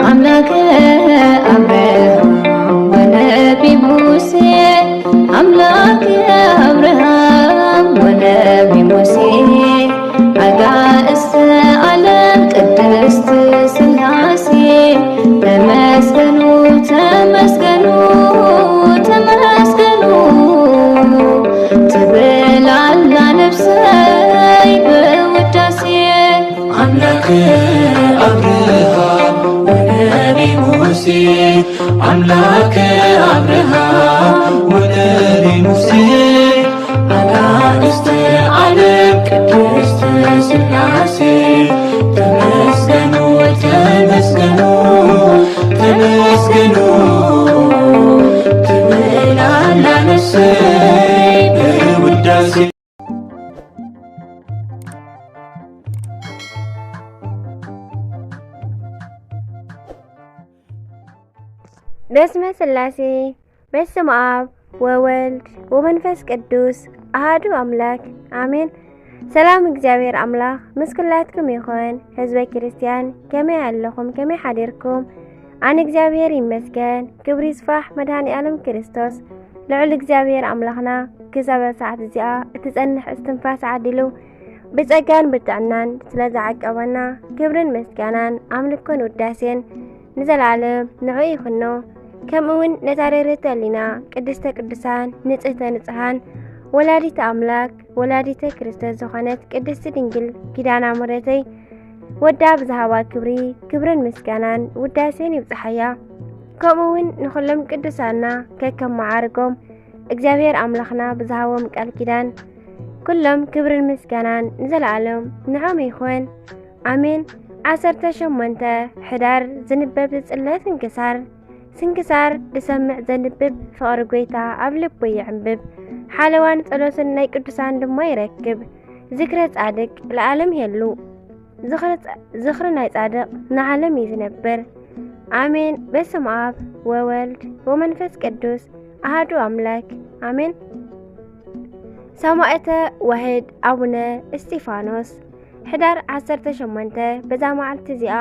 አምላከ አብርሃም ወነቢ ሙሴ፣ አምላከ አብርሃም ወነቢ ሙሴ፣ አጋእዝተ ዓለም ቅድስት ሥላሴ፣ ተመስገኑ፣ ተመስገኑ፣ ተመስገኑ ትብል ኣላ ነፍሰይ ብውዳሴ። አምላከ አብርሃም ወነቢ ሙሴ፣ አምላከ አብርሃም ወነቢ ሙሴ፣ አጋእዝተ ዓለም ቅድስት ሥላሴ፣ ተመስገኑ፣ ተመስገኑ፣ ተመስገኑ ትብል ኣላ ነፍሰይ ብውዳሴ። በስመ ሥላሴ፣ በስመ አብ ወወልድ ወመንፈስ ቅዱስ አሃዱ አምላክ አሜን። ሰላም እግዚኣብሔር ኣምላኽ ምስ ኩላትኩም ይኹን። ህዝበ ክርስትያን ከመይ ኣለኹም? ከመይ ሓዲርኩም? ኣነ እግዚኣብሔር ይመስገን። ክብሪ ይስፋሕ መድኃኔ ዓለም ክርስቶስ። ልዑል እግዚኣብሔር ኣምላኽና ክሳብ ሳዓት እዚኣ እትጸንሕ እስትንፋስ ዓዲሉ ብጸጋን ብጥዕናን ስለ ዝዓቀበና ክብርን ምስጋናን ኣምልኮን ውዳሴን ንዘለዓለም ንዕኡ ይኹኖ። ከምኡ እውን ነታ ርህርህቲ ህሊና ቅድስተ ቅዱሳን ንጽህተ ንጹሃን ወላዲተ ኣምላክ ወላዲተ ክርስቶስ ዝኾነት ቅድስቲ ድንግል ኪዳና ምሕረተይ ወዳ ብዝሃባ ክብሪ ክብርን ምስጋናን ውዳሴን ይብጽሓያ። ከምኡ እውን ንኹሎም ቅዱሳና ከከም መዓርጎም እግዚኣብሔር ኣምላኽና ብዝሃቦም ቃል ኪዳን ኩሎም ክብርን ምስጋናን ንዘለዓለም ንዖም ይኹን። ኣሜን። ዓሰርተ ሸሞንተ ሕዳር ዝንበብ ዝጽለ ስንክሳር። ስንክሳር ዝሰምዕ ዘንብብ ፍቕሪ ጐይታ ኣብ ልቡ ይዕንብብ። ሓለዋን ጸሎትን ናይ ቅዱሳን ድማ ይረክብ። ዝክረ ጻድቅ ለዓለም የሉ። ዝኽሪ ጻ-፣ ዝኽሪ ናይ ጻድቕ ንዓለም እዩ ዝነብር። ኣሜን። በስመ አብ ወወልድ ወመንፈስ ቅዱስ አሃዱ አምላክ አሜን። ሰማዕተ ዋሕድ ኣቡነ እስጢፋኖስ። ሕዳር ዓሰርተ ሸሞንተ በዛ መዓልቲ እዚኣ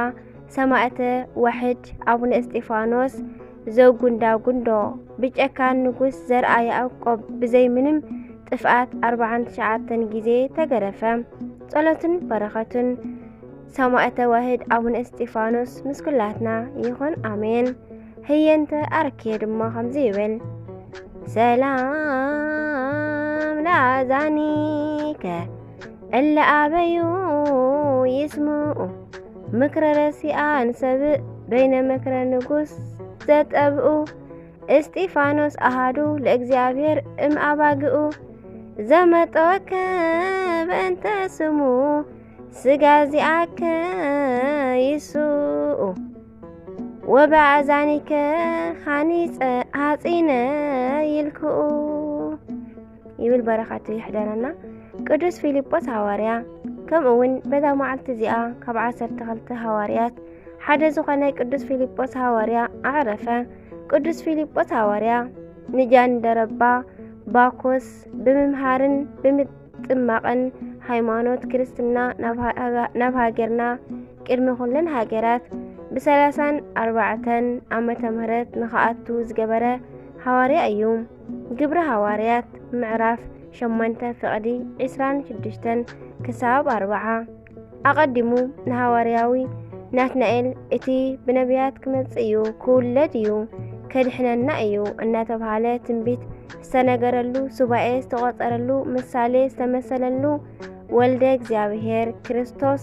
ሰማዕተ ዋሕድ ኣቡነ እስጢፋኖስ ዘጉንዳጉንዶ ብጨካን ንጉስ ዘርኣ ያዕቆብ ብዘይ ምንም ጥፍኣት ኣርብዓን ትሽዓተን ግዜ ተገረፈ። ጸሎትን በረኸቱን ሰማዕተ ዋሕድ ኣቡነ እስጢፋኖስ ምስ ኩላትና ይኹን፣ ኣሜን። ህየንተ ኣርኬ ድማ ከምዚ ይብል፣ ሰላም ለአዛኒከ እለ አበዩ ይስምዑ ምክረ ረሲኣን ሰብእ በይነ ምክረ ንጉስ ዘጠብኡ እስጢፋኖስ አሃዱ ለእግዚኣብሔር እም አባግኡ ዘመጠወከ በእንተ ስሙ ስጋ ዚኣከ ይስኡ ወበአዛኒከ ሃኒፀ ሃፂነ ይልክኡ ይብል በረኸቱ ይሕደረና። ቅዱስ ፊልጶስ ሃዋርያ። ከምኡ እውን በዛ መዓልቲ እዚኣ ካብ ዓሰርተ ክልተ ሃዋርያት ሓደ ዝኾነ ቅዱስ ፊልጶስ ሃዋርያ ኣዕረፈ። ቅዱስ ፊልጶስ ሃዋርያ ንጃንደረባ ባኮስ ብምምሃርን ብምጥማቕን ሃይማኖት ክርስትና ናብ ሃ-፣ ናብ ሃገርና ቅድሚ ኩለን ሃገራት ብሰላሳን ኣርባዕተን ዓመተ ምህረት ንኽኣቱ ዝገበረ ሃዋርያ እዩ። ግብሪ ሃዋርያት ምዕራፍ ሸሞንተ ፍቕዲ ዕስራን ሽዱሽተን ክሳብ ኣርብዓ። ኣቐዲሙ ንሃዋርያዊ ናትናኤል፣ "እቲ ብነቢያት ክመጽእ እዩ፣ ክውለድ እዩ፣ ከድሕነና እዩ" እናተባህለ ትንቢት ዝተነገረሉ፣ ሱባኤ ዝተቖጸረሉ፣ ምሳሌ ዝተመሰለሉ ወልደ እግዚኣብሔር ክርስቶስ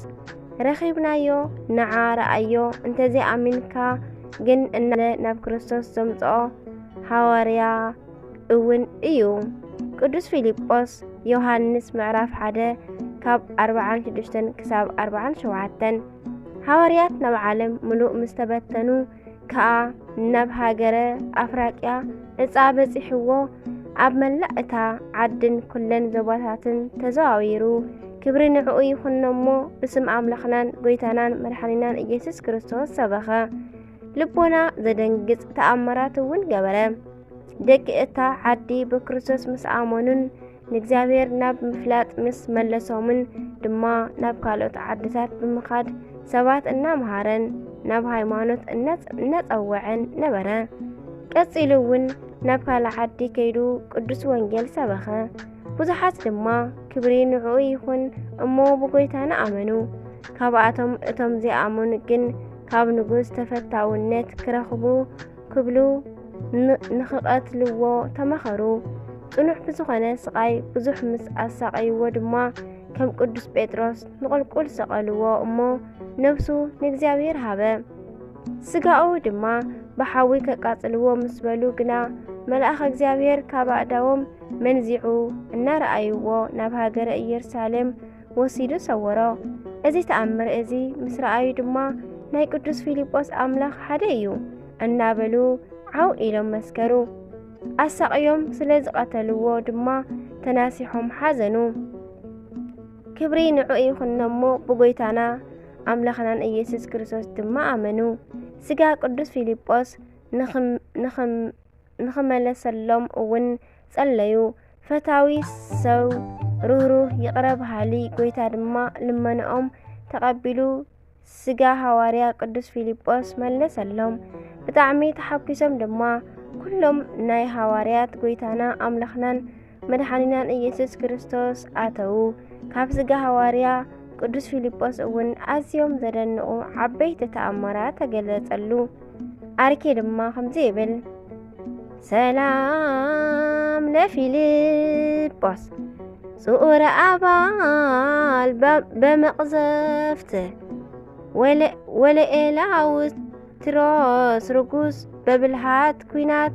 ረኺብናዮ፣ ንዓ ረኣዮ፣ እንተዘይኣሚንካ ግን እናለ ናብ ክርስቶስ ዘምጽኦ ሃዋርያ እውን እዩ። ቅዱስ ፊልጶስ ዮሃንስ ምዕራፍ ሓደ ካብ ኣርብዓን ሽዱሽተን ክሳብ ኣርብዓን ሸውዓተን። ሃዋርያት ናብ ዓለም ምሉእ ምስ ተበተኑ ከኣ ናብ ሃገረ ኣፍራቅያ ዕጻ በጺሕዎ ኣብ መላእ እታ ዓድን ኩለን ዞባታትን ተዘዋዊሩ ክብሪ ንዕኡ ይኹኖ እሞ ብስም ኣምላኽናን ጐይታናን መድሓኒናን ኢየሱስ ክርስቶስ ሰበኸ። ልቦና ዘደንግጽ ተኣምራት እውን ገበረ። ደቂ እታ ዓዲ ብክርስቶስ ምስ ኣመኑን ንእግዚኣብሔር ናብ ምፍላጥ ምስ መለሶምን ድማ ናብ ካልኦት ዓድታት ብምኻድ ሰባት እናምሃረን ናብ ሃይማኖት እናጸ-፣ እናጸወዐን ነበረ። ቀጺሉ እውን ናብ ካልእ ዓዲ ከይዱ ቅዱስ ወንጌል ሰበኸ። ብዙሓት ድማ ክብሪ ንዕኡ ይኹን እሞ ብጎይታና ኣመኑ። ካብኣቶም እቶም ዘይኣመኑ ግን ካብ ንጉስ ተፈታውነት ክረኽቡ ክብሉ ን-፣ ንኽቐትልዎ ተማኸሩ። ጽኑዕ ብዝኾነ ስቓይ ብዙሕ ምስ ኣሳቐይዎ ድማ ከም ቅዱስ ጴጥሮስ ንቑልቁል ሰቐልዎ እሞ ነብሱ ንእግዚኣብሔር ሃበ። ስጋኡ ድማ ብሓዊ ከቃጽልዎ ምስ በሉ ግና መልኣኽ እግዚኣብሔር ካብ ኣእዳዎም መንዚዑ እናረኣይዎ ናብ ሃገረ ኢየሩሳሌም ወሲዱ ሰወሮ። እዚ ተኣምር እዚ ምስ ረኣዩ ድማ ናይ ቅዱስ ፊልጶስ ኣምላኽ ሓደ እዩ እናበሉ ዓው ኢሎም መስከሩ። ኣሳቕዮም ስለ ዝቐተልዎ ድማ ተናሲሖም ሓዘኑ። ክብሪ ንዕኡ ይኹን እሞ ብጎይታና ኣምላኽናን ኢየሱስ ክርስቶስ ድማ ኣመኑ። ስጋ ቅዱስ ፊልጶስ ንኽም-፣ ንኽም-፣ ንኽመለሰሎም እውን ጸለዩ። ፈታዊ ሰው፣ ርህሩህ፣ ይቕረ በሃሊ ጎይታ ድማ ልመንኦም ተቐቢሉ ስጋ ሃዋርያ ቅዱስ ፊልጶስ መለሰሎም። ብጣዕሚ ተሓጒሶም ድማ ኩሎም ናይ ሃዋርያት ጎይታና ኣምላኽናን መድሓኒናን ኢየሱስ ክርስቶስ ኣተዉ። ካብ ስጋ ሃዋርያ ቅዱስ ፊልጶስ እውን ኣዝዮም ዘደንቑ ዓበይቲ ተኣምራት ተገለጸሉ። ኣርኬ ድማ ከምዚ ይብል፣ ሰላም ለፊልጶስ ጽኡረ ኣባል በ-፣ በመቕዘፍት ወለ-፣ ወለኤላውትሮስ ርጉስ በብልሃት ኲናት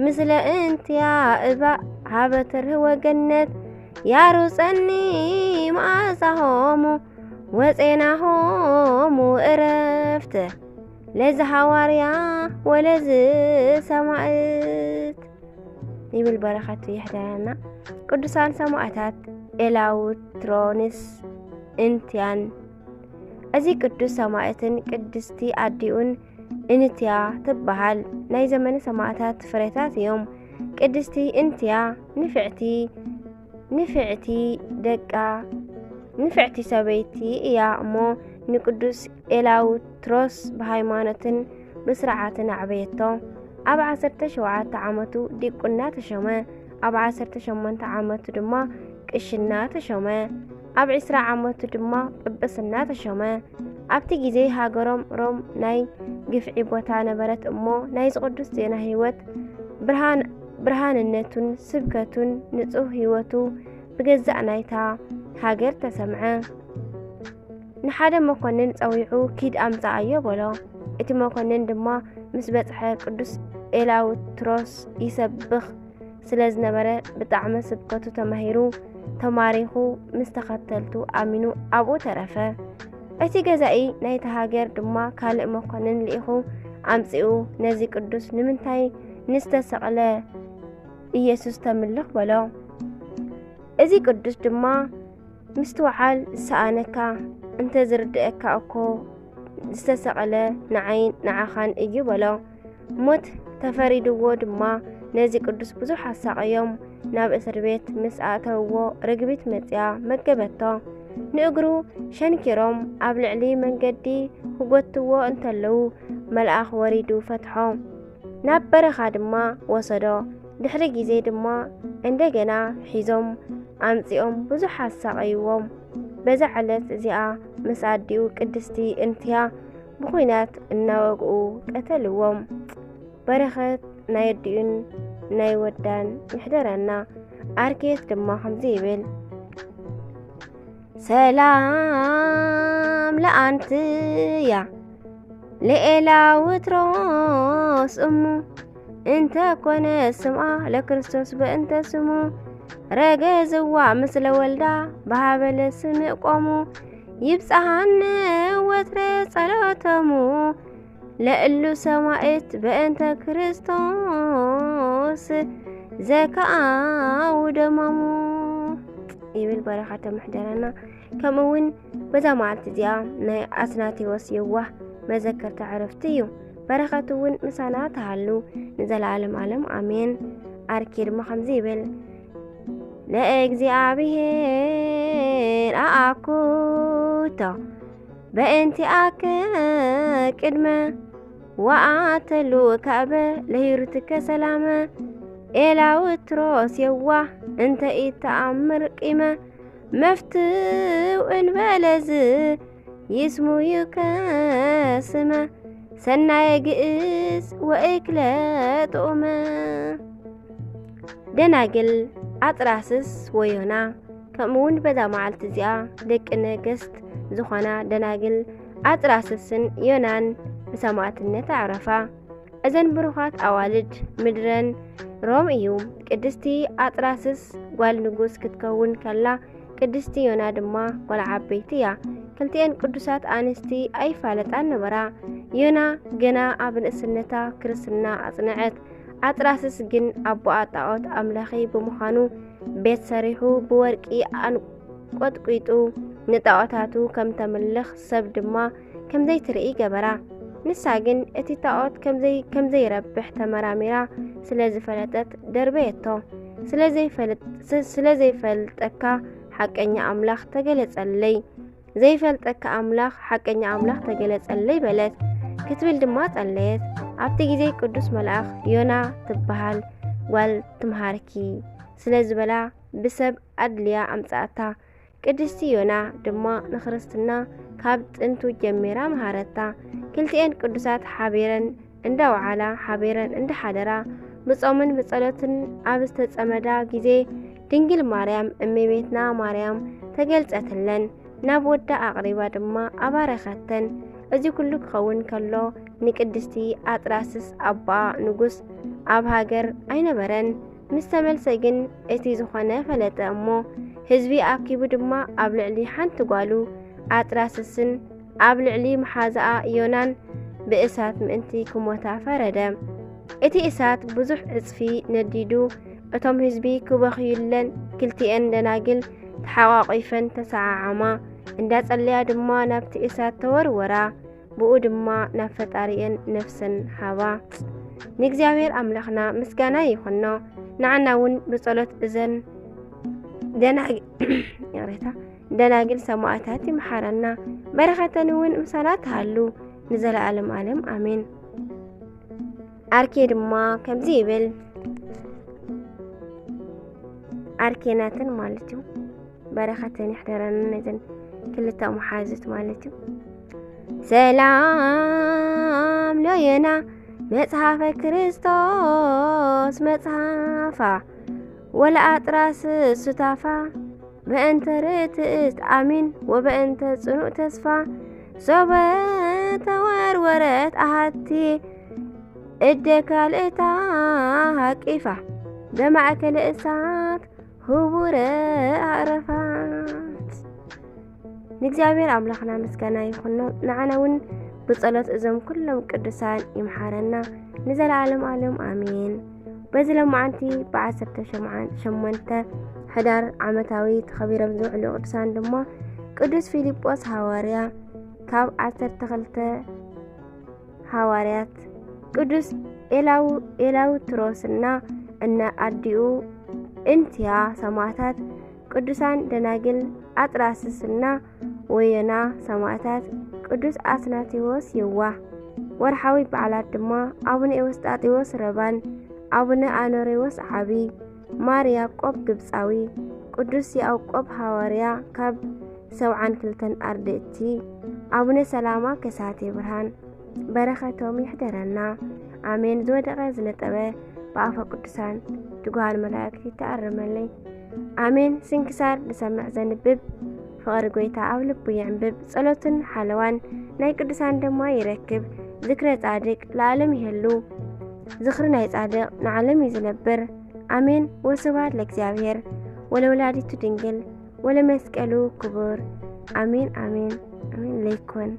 ምስለ እንቲያ እባ ሃበ ተርህ ወገነት ያሩጸኒ መዓዛሆሙ ወጼናሆሙ እረፍት ለዚ ሃዋርያ ወለዚ ሰማእት ይብል። በረኸቱ ይሕደረና። ቅዱሳን ሰማእታት ኤላውትሮንስ እንትያን። እዚ ቅዱስ ሰማእትን ቅድስቲ ኣዲኡን እንትያ ትበሃል። ናይ ዘመነ ሰማእታት ፍሬታት እዮም። ቅድስቲ እንትያ ንፍዕቲ፣ ንፍዕቲ ደቃ፣ ንፍዕቲ ሰበይቲ እያ እሞ ንቅዱስ ኤላውትሮስ ብሃይማኖትን ብስርዓትን ኣዕበየቶ። ኣብ ዓሰርተ ሸውዓተ ዓመቱ ዲቁና ተሾመ። ኣብ ዓሰርተ ሸሞንተ ዓመቱ ድማ ቅሽና ተሾመ። ኣብ ዕስራ ዓመቱ ድማ ጵጵስና ተሾመ። ኣብቲ ግዜ ሃገሮም ሮም ናይ ግፍዒ ቦታ ነበረት እሞ ናይዚ ቅዱስ ዜና ህይወት ብርሃን-፣ ብርሃንነቱን ስብከቱን ንጹህ ህይወቱ ብገዛእ ናይታ ሃገር ተሰምዐ። ንሓደ መኮንን ጸዊዑ ኪድ ኣምጽኣዮ በሎ። እቲ መኮንን ድማ ምስ በጽሐ ቅዱስ ኤላውትሮስ ይሰብኽ ስለ ዝነበረ ብጣዕሚ ስብከቱ ተማሂሩ ተማሪኹ ምስ ተኸተልቱ ኣሚኑ ኣብኡ ተረፈ። እቲ ገዛኢ ናይቲ ሃገር ድማ ካልእ መኮንን ልኢኹ ኣምጺኡ ነዚ ቅዱስ ንምንታይ ንዝተሰቕለ ኢየሱስ ተምልኽ በሎ። እዚ ቅዱስ ድማ ምስትውዓል ዝሰኣነካ እንተ ዝርድኣካ እኮ ዝተሰቐለ ንዓይን ንዓኻን እዩ በሎ። ሞት ተፈሪድዎ ድማ ነዚ ቅዱስ ብዙሕ ኣሳቐዮም። ናብ እስር ቤት ምስ ኣእተውዎ ርግቢት መጺኣ መገበቶ። ንእግሩ ሸንኪሮም ኣብ ልዕሊ መንገዲ ክጎትዎ እንተለዉ መልኣኽ ወሪዱ ፈትሖ። ናብ በረኻ ድማ ወሰዶ። ድሕሪ ግዜ ድማ እንደገና ሒዞም ኣምጺኦም ብዙሕ ኣሳቐይዎም። በዛ ዕለት እዚኣ ምስ ኣዲኡ ቅድስቲ እንትያ ብኹናት እናወግኡ ቀተልዎም። በረኸት ናይ ኣዲኡን ናይ ወዳን ይሕደረና። ኣርኬስ ድማ ከምዚ ይብል፣ ሰላም ለኣንትያ ለኤላውትሮስ እሙ እንተ ኮነ ስምኣ ለክርስቶስ በእንተ ስሙ ረገዝዋ ምስለ ወልዳ በሃበለ ስምእ ቆሙ ይብጽሓነ ወትረ ጸሎቶሙ ለእሉ ሰማእት በእንተ ክርስቶስ ዘከኣው ደሞሙ ይብል። በረኸቶም ይሕደረና። ከምኡ እውን በዛ መዓልቲ እዚኣ ናይ ኣትናቴዎስ የዋህ መዘከርታ ዕረፍቲ እዩ። በረኸቱ እውን ምሳና ተሃሉ ንዘለዓለም ዓለም ኣሜን። ኣርኬ ድማ ከምዚ ይብል፣ ለእግዚኣብሔር ኣኣኩቶ በእንቲኣከ ቅድመ ወኣተሉ ካዕበ ለሂሩትከ ሰላመ። ኤላውትሮስ የዋህ እንተ ኢተኣምር ቂመ፣ መፍትው እንበለዝ ይስሙዩከ ስመ። ሰናየ ግእዝ ወእክለ ጥዑመ። ደናግል ኣጥራስስ ወዮና፣ ከምኡውን በዛ መዓልቲ እዚኣ ደቂ ነገስት ዝኾና ደናግል ኣጥራስስን ዮናን ብሰማዕትነት ኣዕረፋ። እዘን ብሩኻት ኣዋልድ ምድረን ሮም እዩ። ቅድስቲ ኣጥራስስ ጓል ንጉስ ክትከውን ከላ፣ ቅድስቲ ዮና ድማ ጓል ዓበይቲ እያ። ክልቲኤን ቅዱሳት ኣንስቲ ኣይፋለጣን ነበራ። ዮና ገና ኣብ ንእስነታ ክርስትና ኣጽንዐት። ኣጥራስስ ግን ኣቦኣ ጣዖት ኣምላኺ ብምዃኑ፣ ቤት ሰሪሑ ብወርቂ ኣንቆጥቂጡ ንጣዖታቱ ከም ተምልኽ፣ ሰብ ድማ ከም ዘይትርኢ ገበራ። ንሳ ግን እቲ ጣዖት ከም ዘይ-፣ ከም ዘይረብሕ ተመራሚራ ስለ ዝፈለጠት ደርበየቶ። ስለ ዘይፈልጥ-፣ ስ-፣ ስለ ዘይፈልጠካ ሓቀኛ ኣምላኽ ተገለጸለይ፣ ዘይፈልጠካ ኣምላኽ፣ ሓቀኛ ኣምላኽ ተገለጸለይ በለት። ክትብል ድማ ጸለየት። ኣብቲ ግዜ ቅዱስ መልኣኽ፣ ዮና ትበሃል ጓል ትምሃርኪ ስለ ዝበላ፣ ብሰብ ኣድልያ ኣምጽኣታ። ቅድስቲ ዮና ድማ ንክርስትና ካብ ጥንቱ ጀሚራ መሃረታ። ክልቲኤን ቅዱሳት ሓቢረን እንዳወዓላ፣ ሓቢረን እንዳሓደራ፣ ብጾምን ብጸሎትን ኣብ ዝተጸመዳ ግዜ፣ ድንግል ማርያም እመቤትና ማርያም ተገልጸትለን። ናብ ወዳ ኣቕሪባ ድማ ኣባረኸተን። እዚ ኩሉ ክኸውን ከሎ፣ ንቅድስቲ ኣጥራስስ ኣቦኣ ንጉስ ኣብ ሃገር ኣይነበረን። ምስ ተመልሰ ግን እቲ ዝኾነ ፈለጠ እሞ፣ ህዝቢ ኣኪቡ ድማ ኣብ ልዕሊ ሓንቲ ጓሉ ኣጥራስስን ኣብ ልዕሊ መሓዛኣ ዮናን ብእሳት ምእንቲ ክሞታ ፈረደ። እቲ እሳት ብዙሕ ዕጽፊ ነዲዱ፣ እቶም ህዝቢ ክበኽዩለን፣ ክልቲኤን ደናግል ተሓቋቒፈን ተሰዓዓማ። እንዳጸለያ ድማ ናብቲ እሳት ተወርወራ። ብኡ ድማ ናብ ፈጣሪኤን ነፍሰን ሃባ። ንእግዚኣብሔር ኣምላኽና ምስጋና ይኹኖ። ንዓና እውን ብጸሎት እዘን ደናግ-፣ ይቕሬታ፣ ደናግል ሰማዕታት ይምሓረና። በረኸተን እውን ምሳና ትሃሉ ንዘለዓለም ዓለም። ኣሜን። ኣርኬ ድማ ከምዚ ይብል። ኣርኬናትን ማለት እዩ። በረኸተን ይሕደረን ነዘን ክልተ መሓዙት ማለት እዩ። ሰላም ሎየና መጽሓፈ ክርስቶስ መጽሓፋ ወለኣጥራስ ሱታፋ በእንተ ርትዕት ኣሚን ወበእንተ ጽኑዕ ተስፋ ሶበ ተወርወረት ኣሃቲ እደ ካልእታ ሃቂፋ በማእከል እሳት ህቡረ ኣዕረፋት። ንእግዚኣብሔር ኣምላኽና ምስጋና ይኹኖ። ንዓና እውን ብጸሎት እዞም ኩሎም ቅዱሳን ይምሓረና ንዘለዓለም ዓለም ኣሜን። በዚ ሎማዓንቲ ብዓሰርተ ሸሞንተ ሕዳር ዓመታዊ ተኸቢሮም ዝውዕሉ ቅዱሳን ድማ ቅዱስ ፊልጶስ ሃዋርያ ካብ ዓሰርተ ክልተ ሃዋርያት፣ ቅዱስ ኤላው-፣ ኤላውትሮስና እነ ኣዲኡ እንትያ ሰማዕታት፣ ቅዱሳን ደናግል ኣጥራስስና ወዮና ሰማዕታት፣ ቅዱስ ኣትናቴዎስ የዋህ። ወርሓዊ በዓላት ድማ ኣቡነ ኤዎስጣቴዎስ ረባን፣ ኣቡነ ኣኖሬዎስ ዓቢ፣ ማር ያዕቆብ ግብጻዊ፣ ቅዱስ ያዕቆብ ሃዋርያ ካብ ሰብዓን ክልተን ኣርድእቲ፣ ኣቡነ ሰላማ ከሳቴ ብርሃን፣ በረኸቶም ይሕደረና። ኣሜን። ዝወደቐ ዝነጠበ ብኣፈ ቅዱሳን ትጉሃን መላእክቲ ተኣርመለይ። ኣሜን። ስንክሳር ዝሰምዕ ዘንብብ ፍቕሪ ጎይታ ኣብ ልቡ የዕንብብ። ጸሎትን ሓለዋን ናይ ቅዱሳን ድማ ይረክብ። ዝክረ ጻድቅ ለዓለም ይህሉ። ዝኽሪ ናይ ጻድቅ ንዓለም እዩ ዝነብር። ኣሜን። ወስብሐት ለእግዚኣብሔር ወለወላዲቱ ድንግል ወለመስቀሉ ክቡር። ኣሜን፣ ኣሜን፣ ኣሜን። ለይኮን